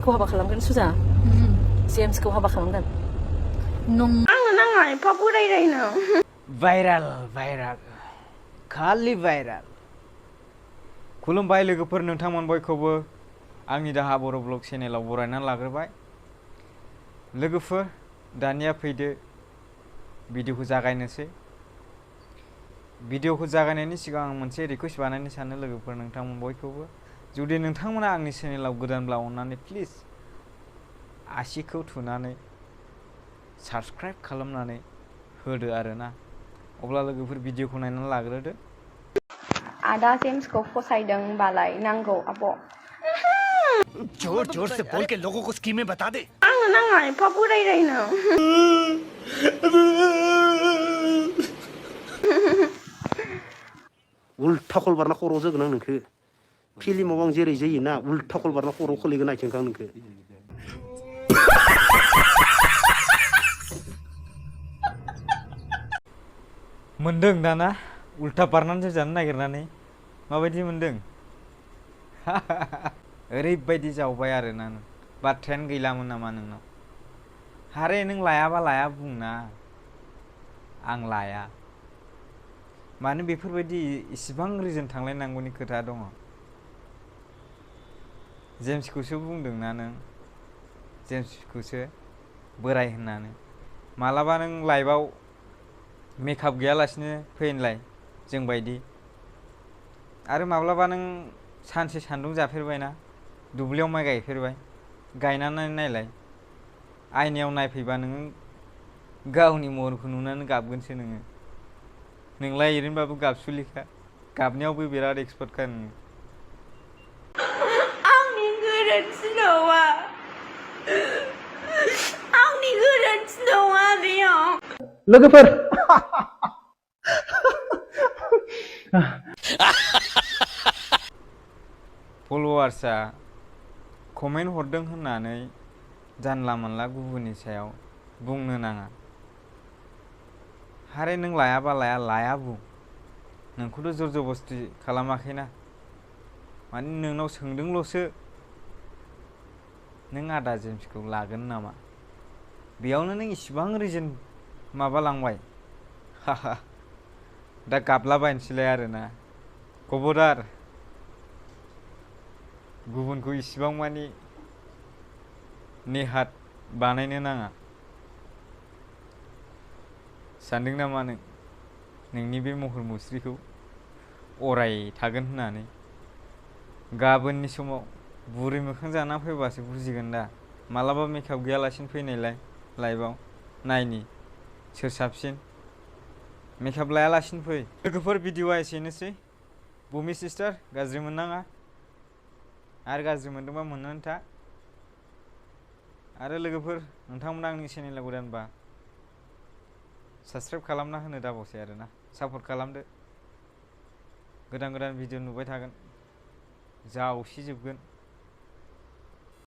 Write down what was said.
खौ हाबा खालामगोन सुजा जेम्सखौ हाबा खालामगोन आंनो नाङा एफा बोरायरायनो भाइराल भाइराल खालि भाइराल खुलुमबाय लोगोफोर नोंथांमोन बयखौबो आंनि दाहा बर' ब्लग चेनेलाव बरायनानै लाग्रोबाय लोगोफोर दानिया फैदो भिडिअखौ जागायनोसै भिडिअखौ जागायनायनि सिगां आं मोनसे रिक्वेस्ट बानायनो सानो लोगोफोर नोंथांमोन बयखौबो जुदि नोंथांमोना आंनि चेनेलाव गोदानब्ला अननानै प्लिज आसिखौ थुनानै साबस्क्राइब खालामनानै होदो आरोना अब्ला लोगोफोर भिडिअखौ नायनानै लाग्रोदो आदा जेम्सखौ फसायदोंबालाय नांगौ आब' जोर जोर से बोल के लोगों को स्कीमें बता दे आंनो नाङा एफा बोरायरायनो उल्था कल बारना खर'आव जोगोन आं नोंखो फिल्माव आं जेरै जायोना उल्था कल बारना खर'आव खोलैगोन आथिंखौ आं नोंखो मोनदों दाना उल्था बारनानै जानो नागिरनानै माबायदि मोनदों ओरैबायदि जावबाय आरोना नों बाथ्रायानो गैलामोन नामा नोंनाव हारे नों लायाबा लाया बुंना आं लाया मानो बेफोरबायदि इसिबां रिजन थांलायनांगौनि खोथा दङ जेम्सखौसो बुंदोंना नों जेम्सखौसो बोराय होननानै मालाबा नों लाइभआव मेकआप गैयालासिनो फैनोलाय जोंबायदि आरो माब्लाबा नों सानसे सान्दुं जाफेरबायना दुब्लियाव माइ गायफेरबाय गायनानै नायलाय आयनायाव नायफैबा नोङो गावनि महरखौ नुनानै गाबगोनसो नोंलाय ओरैनोबाबो गाबसुलिखा गाबनायावबो बिराद एक्सपार्टखा नोङो आंनि गोरोन्थि नङा आंनि गोरोन्थि नङा बेयाव लोगोफोर फल'वार्सआ कमेन्ट हरदों होननानै जानला मोनला गुबुननि सायाव बुंनो नाङा हारे नों लायाबा लाया बुं नोंखौथ' जर जबस्थि खालामाखैना माने नोंनाव सोंदोंल'सो नों आदा जेम्सखौ लागोन नामा बेयावनो नों इसिबां रिजन माबालांबाय हाहा दा गाबलाबायनोसैलाय आरोना खबरदार गुबुनखौ इसिबां मानि नेहात बानायनो नाङा सानदों नामा नों नोंनि बे महर मुस्रिखौ अराय थागोन होननानै गाबोननि समाव बुरै मोखां जाना फैबासो बुजिगोन दा मालाबा मेकआप गैयालासिनो फैनायलाय लाइभआव नायनि सोर साबसिन मेकआप लायालासिनो फै लोगोफोर भिडिअआ एसेनोसै बुमि सिस्टार गाज्रि मोननाङा आरो गाज्रि मोनदोंबा मोननानै था आरो लोगोफोर नोंथांमोना आंनि चेनेलाव गोदानबा साबस्क्राइब खालामना होनो दाबावसै आरोना सापर्ट खालामदो गोदान गोदान भिडिअ नुबाय थागोन जावसिजोबगोन